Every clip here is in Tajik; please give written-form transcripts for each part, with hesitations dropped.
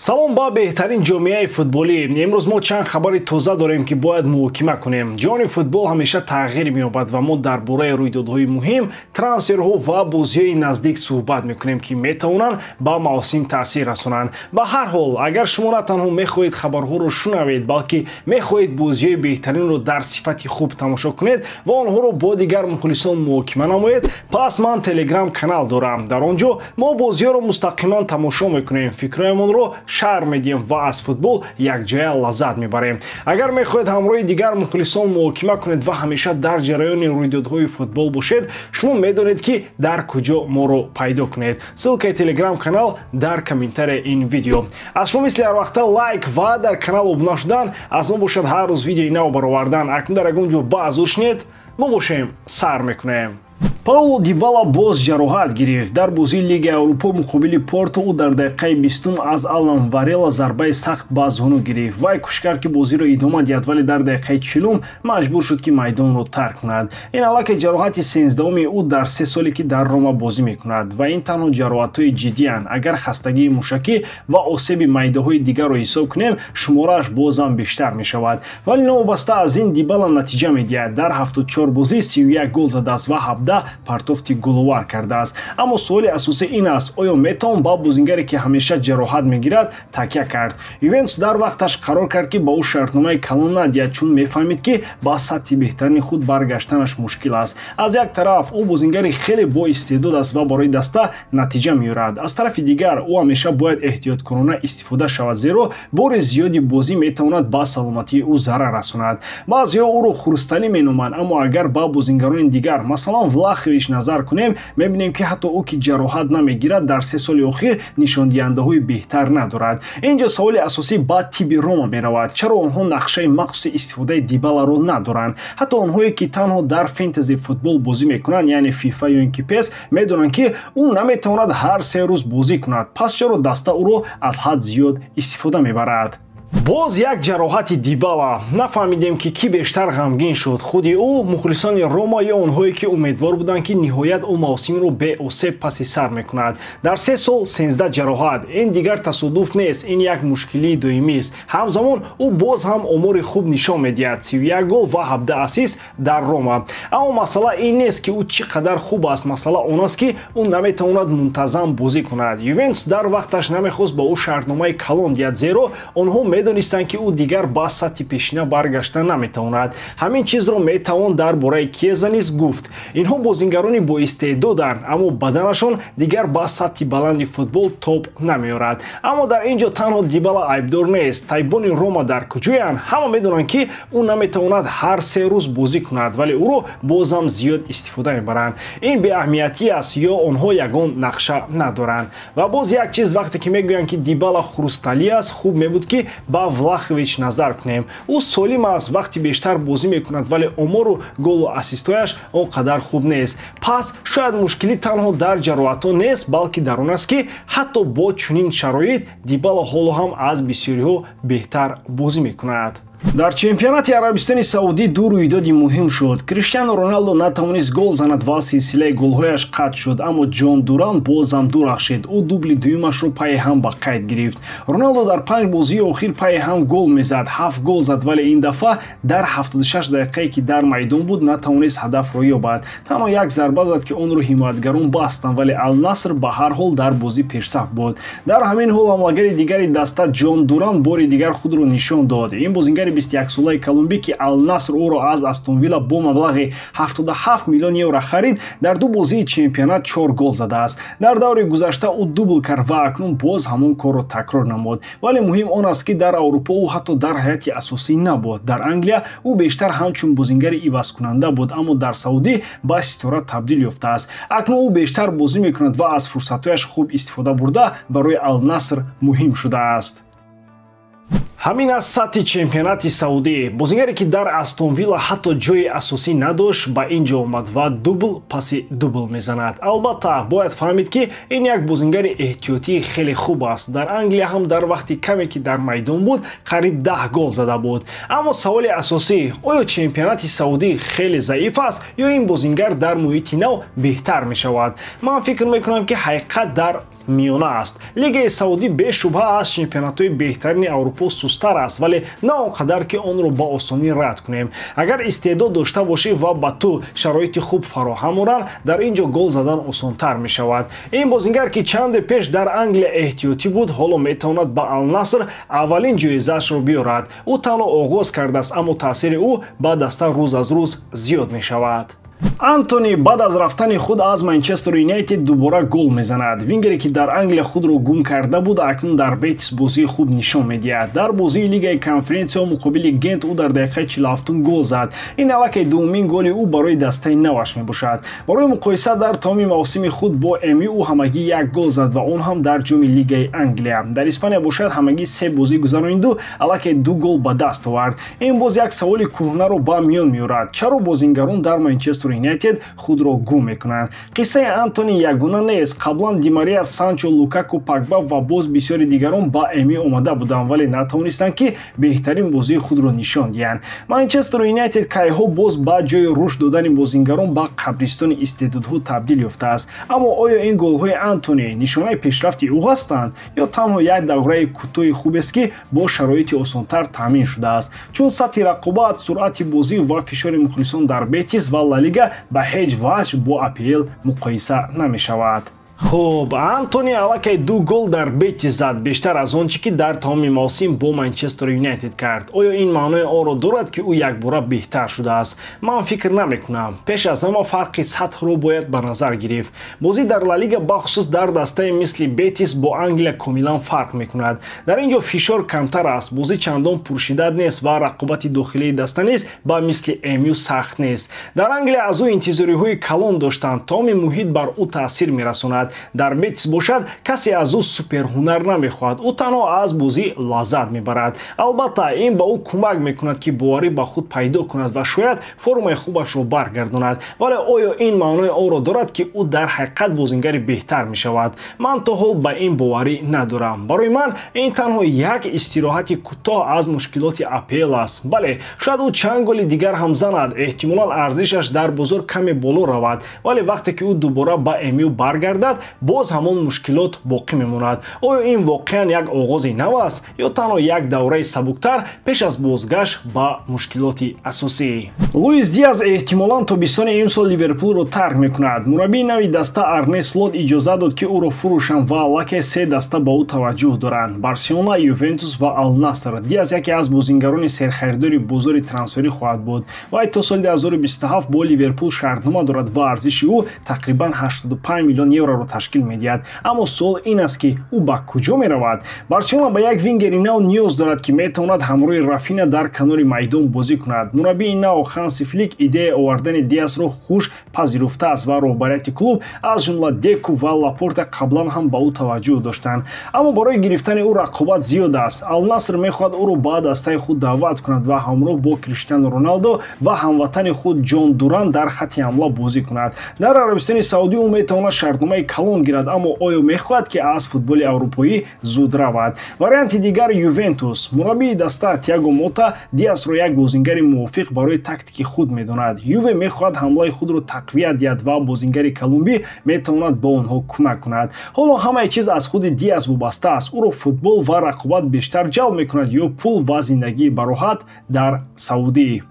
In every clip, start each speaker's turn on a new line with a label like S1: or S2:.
S1: Салом ба беҳтарин ҷомеаи футболӣ. Имрӯз мо чанд хабари тоза дорем, ки бояд муҳокима кунем. Ҷаҳони футбол ҳамеша тағйир меёбад ва мо дар бораи рӯйдодҳои муҳим, трансферҳо ва бозиҳои наздик суҳбат мекунем, ки метавонанд ба мавсим таъсир расонанд. Ба ҳар ҳол, агар шумо на танҳо мехоҳед хабарҳоро шунавед, балки мехоҳед бозиҳои беҳтаринро дар сифати хуб тамошо кунед ва онҳоро бо дигар мухлисон муҳокима намоед, пас ман телеграм канал дорам. Дар он ҷо мо бозиҳоро мустақиман тамошо мекунем, фикрҳоямонро шарҳ медиҳем ва аз футбол якҷоя лаззат мебарем. Агар мехоҳед ҳамроҳи дигар мухлисон муҳокима кунед ва ҳамеша дар ҷараёни рӯйдодҳои футбол бошед, шумо медонед, ки дар куҷо моро пайдо кунед. Ссылкаи телеграм канал дар комментарияи ин видео. Аз шумо мисли ҳарвақта лайк ва дар канал обуна шудан, аз мо бошад ҳар рӯз видеои нав баровардан. Акнун дар ягон ҷо баъзур шинед, мо бошем сар мекунем. Пауло Дибала боз ҷароҳат гирифт. Дар бозии Лигаи Аврупо муқобили Порто ӯ дар дақиқаи 20 аз Алан Варела зарбаи сахт ба зону гирифт. Вай кӯшиш кард, ки бозиро идома диҳад, вале дар дақиқаи 40 маҷбур шуд, ки майдонро тарк кунад. Ин аллакай ҷароҳати 13-уми ӯ дар 3 соле, ки дар Рома бозӣ мекунад, ва ин танҳо ҷароҳатҳои ҷиддиянд. Агар хастагии мушакӣ ва осеби майдаҳои дигарро ҳисоб кунем, шуморааш бозам бештар мешавад. Вале новобаста аз ин Дибала натиҷа медиҳад. Дар 74 бозӣ 31 гол задааст ва 17 партофти головар кардааст. Аммо суоли асосӣ ин аст: оё метавон ба бозингаре, ки ҳамеша ҷароҳат мегирад, такя кард? Ювентус дар вақташ қарор кард, ки ба ӯ шартномаи калон надиҳад, чун мефаҳмид, ки ба сатҳи беҳтарини худ баргаштанаш мушкил аст. Аз як тараф, ӯ бозингари хеле боистеъдод аст ва барои даста натиҷа меорад. Аз тарафи дигар, ӯ ҳамеша бояд эҳтиёткорона истифода шавад, зеро бори зиёди бозӣ метавонад ба саломатии ӯ зарар расонад. Баъзеҳо ӯро хрусталӣ меноманд, аммо агар ба бозингарони дигар, масалан Влахович, назар кунем, мебинем, ки ҳатто ӯ, ки ҷароҳат намегирад, дар 3 соли охир нишондиҳандаҳои беҳтар надорад. Инҷо саволи асосӣ ба тиби Рома меравад: чаро онҳо нақшаи махсуси истифодаи Дибаларо надоранд? Ҳатто онҳое, ки танҳо дар фэнтези футбол бозӣ мекунанд, яъне ФИФА ё ин ки ПЕС, медонанд, ки ӯ наметавонад ҳар 3 рӯз бозӣ кунад. Пас чаро даста ӯро аз ҳад зиёд истифода мебарад? Боз як ҷароҳати Дибала. Нафаҳмидем, ки кӣ бештар ғамгин шуд: худи ӯ, мухлисони Рома ё онҳое, ки умедвор буданд, ки ниҳоят ӯ мавсимро беосеб паси сар мекунад. Дар 3 сол 13 ҷароҳат — ин дигар тасодуф нест, ин як мушкилии доимист. Ҳамзамон ӯ боз ҳам омори хуб нишон медиҳад: 31 гол ва 17 ассист дар Рома. Аммо масъала ин нест, ки ӯ чӣ қадар хуб аст, масъала он аст, ки ӯ наметавонад мунтазам бозӣ кунад. Ювентус дар вақташ намехост ба ӯ шартномаи калон диҳад, зеро онҳо медонистанд, ки ӯ дигар ба сатҳи пешина баргашта наметавонад. Ҳамин чизро метавон дар бораи Кеза низ гуфт. Инҳо бозингарони боистеъдоданд, аммо баданашон дигар ба сатҳи баланди футбол тоб намеорад. Аммо дар ин ҷо танҳо Дибала айбдор нест. Табибони Рома дар куҷоянд? Ҳама медонанд, ки ӯ наметавонад ҳар 3 рӯз бозӣ кунад, вале ӯро бозам зиёд истифода мебаранд. Ин беаҳамиятӣ аст ё онҳо ягон нақша надоранд? Ва боз як чиз: вақте ки мегӯянд, ки Дибала хрусталӣ аст, хуб мебуд, ки ба Влахович назар кунем. Ӯ солим аст, вақти бештар бозӣ мекунад, вале омору голу ассистҳояш он қадар хуб нест. Пас шояд мушкилӣ танҳо дар ҷароҳатҳо нест, балки дар он аст, ки ҳатто бо чунин шароит Дибала ҳоло ҳам аз бисёриҳо беҳтар бозӣ мекунад. Дар чемпионати Арабистони Саудӣ ду рӯйдоди муҳим шуд. Криштиану Роналдо натавонист гол занад ва силсилаи голҳояш қатъ шуд, аммо Ҷон Дуран бозам дурахшид. Ӯ дубли дуюмашро пайи ҳам ба қайд гирифт. Роналдо дар панҷ бозии охир пайи ҳам гол мезад, ҳафт гол зад, вале ин дафъа дар 76 дақиқае, ки дар майдон буд, натавонист ҳадафро ёбад. Танҳо як зарба зад, ки онро ҳимоятгарон бастанд, вале Алнаср ба ҳар ҳол дар бозӣ пешсаф буд. Дар ҳамин ҳол ҳамлагари дигари даста Ҷон Дуран бори дигар худро нишон дод. Ин бозингари 21-солаи колумбӣ, ки Алнаср ӯро аз Астонвилла бо маблағи 77 миллион евро харид, дар ду бозии чемпионат чор гол задааст. Дар даври гузашта ӯ дубл кард ва акнун боз ҳамон корро такрор намуд. Вале муҳим он аст, ки дар Аврупо ӯ ҳатто дар ҳайати асосӣ набуд. Дар Англия ӯ бештар ҳамчун бозингари ивазкунанда буд, аммо дар Саудӣ ба ситора табдил ёфтааст. Акнун ӯ бештар бозӣ мекунад ва аз фурсатҳояш хуб истифода бурда, барои Алнаср муҳим шудааст. Ҳамин аст сатҳи чемпионати Саудӣ. Бозингаре, ки дар Астонвилла ҳатто ҷои асосӣ надошт, ба ин ҷо омад ва дубл паси дубл мезанад. Албатта, бояд фаҳмид, ки ин як бозингари эҳтиётии хеле хуб аст. Дар Англия ҳам дар вақти каме, ки дар майдон буд, қариб 10 гол зада буд. Аммо саволи асосӣ: оё чемпионати Саудӣ хеле заиф аст ё ин бозингар дар муҳити нав беҳтар мешавад? Ман фикр мекунам, ки ҳақиқат дар миёна аст. Лигаи Саудӣ бешубҳа аз чемпионатҳои беҳтарини Аврупо сусттар аст, вале на он қадар, ки онро ба осонӣ рад кунем. Агар истеъдод дошта бошӣ ва ба ту шароити хуб фароҳам оранд, дар ин ҷо гол задан осонтар мешавад. Ин бозингар, ки чанде пеш дар Англия эҳтиётӣ буд, ҳоло метавонад ба Алнаср аввалин ҷоизаашро биёрад. Ӯ танҳо оғоз кардааст, аммо таъсири ӯ ба даста рӯз аз рӯз зиёд мешавад. Антони баъд аз рафтани худ аз Манчестер Юнайтед дубора гол мезанад. Вингере, ки дар Англия худро гум карда буд, акнун дар Бетис бозии хуб нишон медиҳад. Дар бозии Лигаи Конференсияҳо муқобили Гент ӯ дар дақиқаи 47 гол зад. Ин аллакай дуввумин голи ӯ барои дастаи наваш мебошад. Барои муқоиса, дар тамоми мавсими худ бо МЮ ӯ ҳамагӣ як гол зад ва он ҳам дар ҷоми Лигаи Англия. Дар Испания бошад, ҳамагӣ се бозӣ гузарониду аллакай ду гол ба даст овард. Ин боз як саволи кӯҳнаро ба миён меорад: чаро бозингарон дар Манчестер Юнайтед худро гум мекунанд? Қиссаи Антони ягона нест. Қаблан Ди Мария, Санчо, Лукаку, Погба ва боз бисёри дигарон ба МЮ омада буданд, вале натавонистанд, ки беҳтарин бозии худро нишон диҳанд. Манчестер Юнайтед кайҳо боз ба ҷои рушд додани бозингарон ба қабристони истеъдодҳо табдил ёфтааст. Аммо оё ин голҳои Антони нишонаи пешрафти ӯ ҳастанд ё танҳо як давраи кӯтоҳи хубест, ки бо шароити осонтар таъмин шудааст? Чун сатҳи рақобат, суръати бозӣ ва фишори мухлисон дар Бетис ва Ла Лига ба ҳеҷ ваҷҳ бо АПЛ муқоиса намешавад. Хуб, Антони аллакай ду гол дар Бетис зад, бештар аз он чӣ ки дар тамоми мавсим бо Манчестер Юнайтед кард. Оё ин маънои онро дорад, ки ӯ якбора беҳтар шудааст? Ман фикр намекунам. Пеш аз ҳама, фарқи сатҳро бояд ба назар гирифт. Бозӣ дар Ла Лига, бахусус дар дастаи мисли Бетис, бо Англия комилан фарқ мекунад. Дар ин ҷо фишор камтар аст, бозӣ чандон пуршиддат нест ва рақобати дохилии даста низ ба мисли МЮ сахт нест. Дар Англия аз ӯ интизориҳои калон доштанд, тамоми муҳит бар ӯ таъсир мерасонад. Дар Бетис бошад, касе аз ӯ суперҳунар намехоҳад, ӯ танҳо аз бозӣ лаззат мебарад. Албатта, ин ба ӯ кӯмак мекунад, ки боварӣ ба худ пайдо кунад ва шояд формаи хубашро баргардонад. Вале оё ин маънои онро дорад, ки ӯ дар ҳақиқат бозингари беҳтар мешавад? Ман то ҳол ба ин боварӣ надорам. Барои ман ин танҳо як истироҳати кӯтоҳ аз мушкилоти АПЛ аст. Бале, шояд ӯ чанд голи дигар ҳам занад, эҳтимолан арзишаш дар бозор каме боло равад, вале вақте ки ӯ дубора ба МЮ баргардад, боз ҳамон мушкилот боқӣ мемонад. Оё ин воқеан як оғози нав аст ё танҳо як давраи сабуктар пеш аз бозгашт ба мушкилоти асосӣ? Луис Диаз эҳтимолан тобистони имсол Ливерпулро тарк мекунад. Мураббии нави даста Арне Слот иҷозат дод, ки ӯро фурӯшанд, ва аллакай се даста ба ӯ таваҷҷӯҳ доранд: Барселона, Ювентус ва Алнаср. Диаз яке аз бозингарони серхаридори бозори трансферӣ хоҳад буд. Вай то соли 2027 бо Ливерпул шартнома дорад ва арзиши ӯ тақрибан 85 миллион евроро ташкил медиҳад. Аммо суол ин аст, ки ӯ ба куҷо меравад? Барселона ба як вингери нав ниёз дорад, ки метавонад ҳамроҳи Рафина дар канори майдон бозӣ кунад. Мураббии нав Ханси Флик идеяи овардани Диасро хуш пазируфтааст ва роҳбарияти клуб, аз ҷумла Деку ва Лапорта, қаблан ҳам ба ӯ таваҷҷӯҳ доштанд. Аммо барои гирифтани ӯ рақобат зиёд аст. Алнаср мехоҳад ӯро ба дастаи худ даъват кунад ва ҳамроҳ бо Криштиану Роналдо ва ҳамватани худ Ҷон Дуран дар хатти ҳамла бозӣ кунад. Дар Арабистони Саудӣ ӯ метавонад шартномаи калон гирад, аммо оё мехоҳад, ки аз футболи аврупоӣ зуд равад? Варианти дигар — Ювентус. Мураббии даста Тиаго Мота Диасро як бозингари мувофиқ барои тактики худ медонад. Юве мехоҳад ҳамлаи худро тақвият диҳад ва бозингари колумбӣ метавонад ба онҳо кӯмак кунад. Ҳоло ҳамаи чиз аз худи Диас вобаста аст: ӯро футбол ва рақобат бештар ҷалб мекунад ё пул ва зиндагии бароҳат дар Саудӣ?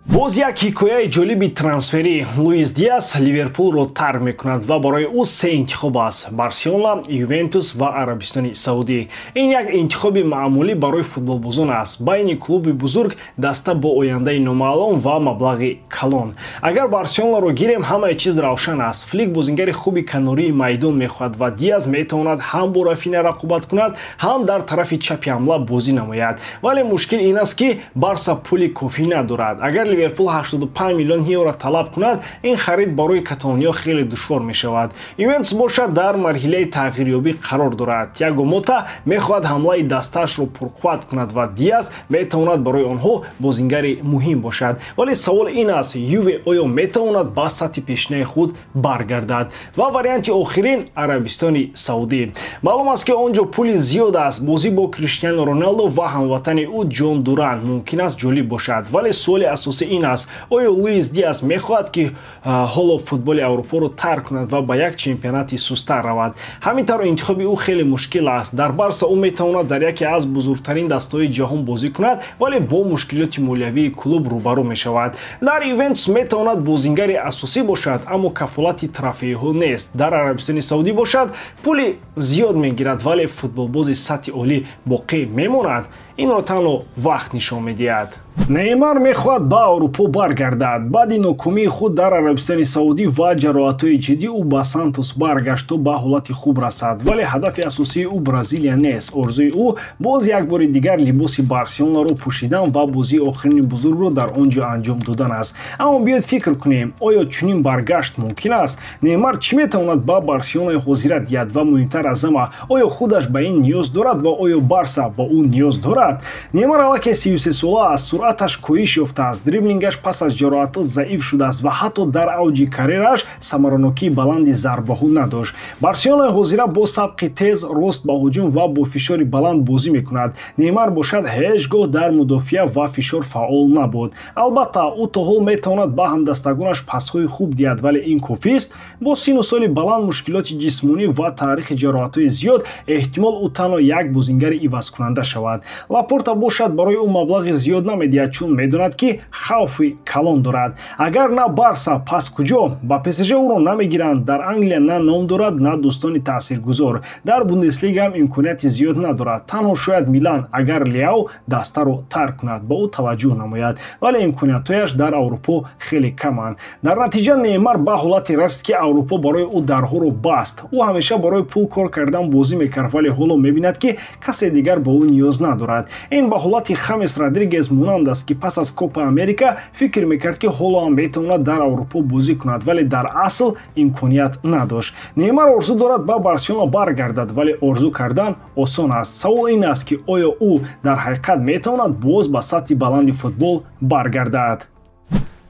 S1: Боз як ҳикояи ҷолиби трансферӣ: Луис Диас Ливерпулро тарк мекунад ва барои ӯ се интихоб аст: Барселона, Ювентус ва Арабистони Саудӣ. Ин як интихоби маъмулӣ барои футболбозон аст: байни клуби бузург, даста бо ояндаи номаълум ва маблағи калон. Агар Барселонаро гирем, ҳамаи чиз равшан аст. Флик бозингари хуби канории майдон мехоҳад ва Диас метавонад ҳам бо Рафина рақобат кунад, ҳам дар тарафи чапи ҳамла бозӣ намояд. Вале мушкил ин аст, ки Барса пули кофӣ надорад. Агар Ливерпул 85 миллион евро талаб кунад, ин харид барои каталониё хеле душвор мешавад. Ювентус бошад, дар марҳилаи тағйирёбӣ қарор дорад. Тиаго Мота мехоҳад ҳамлаи дастаашро пурқувват кунад ва Диас метавонад барои онҳо бозингари муҳим бошад. Вале савол ин аст: Юве оё метавонад ба сатҳи пешинаи худ баргардад? Ва варианти охирин — Арабистони Саудӣ. Маълум аст, ки он ҷо пули зиёд аст. Бозӣ бо Криштиану Роналдо ва ҳамватани ӯ Ҷон Дуран мумкин аст ҷолиб бошад, вале суоли асосӣ асосӣ ин аст: оё Луис Диас мехоҳад, ки ҳоло футболи Аврупоро тарк кунад ва ба як чемпионати сустар равад? Ҳамин тавр, интихоби ӯ хеле мушкил аст. Дар Барса ӯ метавонад дар яке аз бузургтарин дастаҳои ҷаҳон бозӣ кунад, вале бо мушкилоти молиявии клуб рӯбарӯ мешавад. Дар Ювентус метавонад бозингари асосӣ бошад, аммо кафолати трофейҳо нест. Дар Арабистони Саудӣ бошад, пули зиёд мегирад, вале футболбози сатҳи олӣ боқӣ мемонад. Инро танҳо вақт нишон медиҳад. Неймар мехоҳад ба Аврупо баргардад. Баъди нокомии худ дар Арабистони Саудӣ ва ҷароҳатҳои ҷиддӣ ӯ ба Сантос баргашт, то ба ҳолати хуб расад, вале ҳадафи асосии ӯ Бразилия нест. Орзуи ӯ боз як бори дигар либоси Барселонаро пӯшидан ва бозии охирини бузургро дар он ҷо анҷом додан аст. Аммо биёед фикр кунем: оё чунин баргашт мумкин аст? Неймар чӣ метавонад ба Барселонаи ҳозира диҳад ва, муҳимтар аз ҳама, оё худаш ба ин ниёз дорад ва оё Барса ба ӯ ниёз дорад? Неймар аллакай 33 сола аст, суръаташ коҳиш ёфтааст, дриблингаш пас аз ҷароҳатҳо заиф шудааст ва ҳатто дар авҷи карьераш самаранокии баланди зарбаҳо надошт. Барселонаи ҳозира бо сабқи тез, рост ба ҳуҷум ва бо фишори баланд бозӣ мекунад. Неймар бошад, ҳеҷ гоҳ дар мудофиа ва фишор фаъол набуд. Албатта, ӯ то ҳол метавонад ба ҳамдастагонаш пасҳои хуб диҳад, вале ин кофист? Бо сину соли баланд, мушкилоти ҷисмонӣ ва таърихи ҷароҳатҳои зиёд, эҳтимол ӯ танҳо як бозингари ивазкунанда шавад. Лапорта бошад, барои ӯ маблағи зиёд намедиҳад, чун медонад, ки хавфи калон дорад. Агар на Барса, пас куҷо? Ба ПСЖ ӯро намегиранд. Дар Англия на ном дорад, на дӯстони таъсиргузор. Дар Бундеслига ҳам имконияти зиёд надорад. Танҳо шояд Милан, агар Леау дастаро тарк кунад, ба ӯ таваҷҷӯҳ намояд, вале имкониятҳояш дар Аврупо хеле каманд. Дар натиҷа, Неймар ба ҳолате расид, ки Аврупо барои ӯ дарҳоро баст. Ӯ ҳамеша барои пул кор кардан бозӣ мекард, вале ҳоло мебинад, ки касе дигар ба ӯ ниёз надорад. Ин ба ҳолати Хамес Родригес монанд аст, ки пас аз Копа Америка фикр мекард, ки ҳоло ҳам метавонад дар Аврупо бозӣ кунад, вале дар асл имконият надошт. Неймар орзу дорад ба Барселона баргардад, вале орзу кардан осон аст. Савол ин аст, ки оё ӯ дар ҳақиқат метавонад боз ба сатҳи баланди футбол баргардад?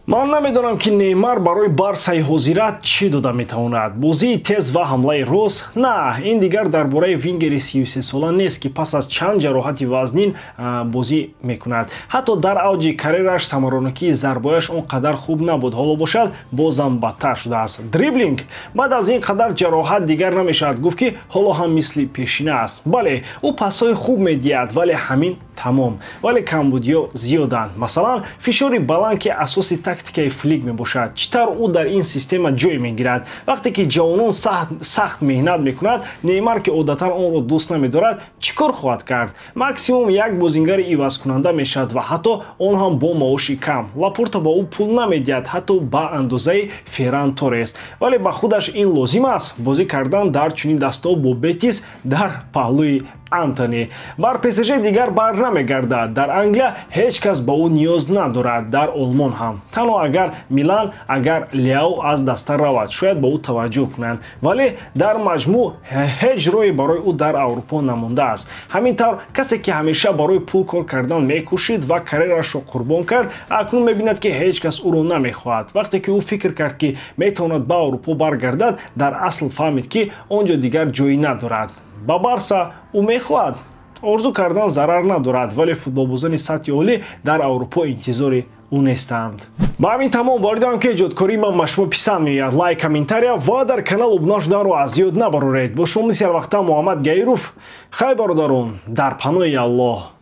S1: Ман намедонам, ки Неймар барои Барсаи ҳозира чӣ дода метавонад. Бозии тез ва ҳамлаи рост? На, ин дигар дар бораи вингери 33 сола нест, ки пас аз чанд ҷароҳати вазнин бозӣ мекунад. Ҳатто дар авҷи карьераш самаронокии зарбояш он қадар хуб набуд, ҳоло бошад, бозам бадтар шудааст. Дриблинг? Баъд аз ин қадар ҷароҳат дигар намешавад гуфт, ки ҳоло ҳам мисли пешина аст. Бале, ӯ пасҳои хуб медиҳад, вале ҳамин тамом. Вале камбудиҳо зиёданд, масалан, фишори баланд, ки асоси тактикаи Флик мебошад. Чӣ тавр ӯ дар ин система ҷой мегирад? Вақте ки ҷавонон сахт меҳнат мекунад, Неймар, ки одатан онро дӯст намедорад, чӣ кор хоҳад кард? Максимум як бозингари ивазкунанда мешавад ва ҳатто он ҳам бо маоши кам. Лапорта ба ӯ пул намедиҳад, ҳатто ба андозаи Ферран Торрес. Вале ба худаш ин лозим аст: бозӣ кардан дар чунин дастаҳо, бо Бетис, дар паҳлӯи Антони. Бар ПСЖ дигар бар намегардад. Дар Англия ҳеҷ кас ба ӯ ниёз надорад, дар Олмон ҳам. Танҳо агар Милан, агар Леау аз даста равад, шояд ба ӯ таваҷҷӯҳ кунанд, вале дар маҷмӯъ ҳеҷ роҳе барои ӯ дар Аврупо намондааст. Ҳамин тавр, касе ки ҳамеша барои пул кор кардан мекӯшид ва карьерашро қурбон кард, акнун мебинад, ки ҳеҷ кас ӯро намехоҳад. Вақте ки ӯ фикр кард, ки метавонад ба Аврупо баргардад, дар асл фаҳмид, ки он ҷо дигар ҷойӣ надорад. Ба Барса ӯ мехоҳад. Орзу кардан зарар надорад, вале футболбозони сатҳи олӣ дар Аврупо интизори ӯ нестанд. Ба ҳамин тамом. Боварӣ дорам, ки эҷодкории ман ба шумо писанд меояд. Лайк, комментария ва дар канал обуна шуданро аз ёд набароред. Бо шумо мисли ҳарвақта Муҳаммад Гаиров. Хай, бародарон, дар паноҳи Аллоҳ.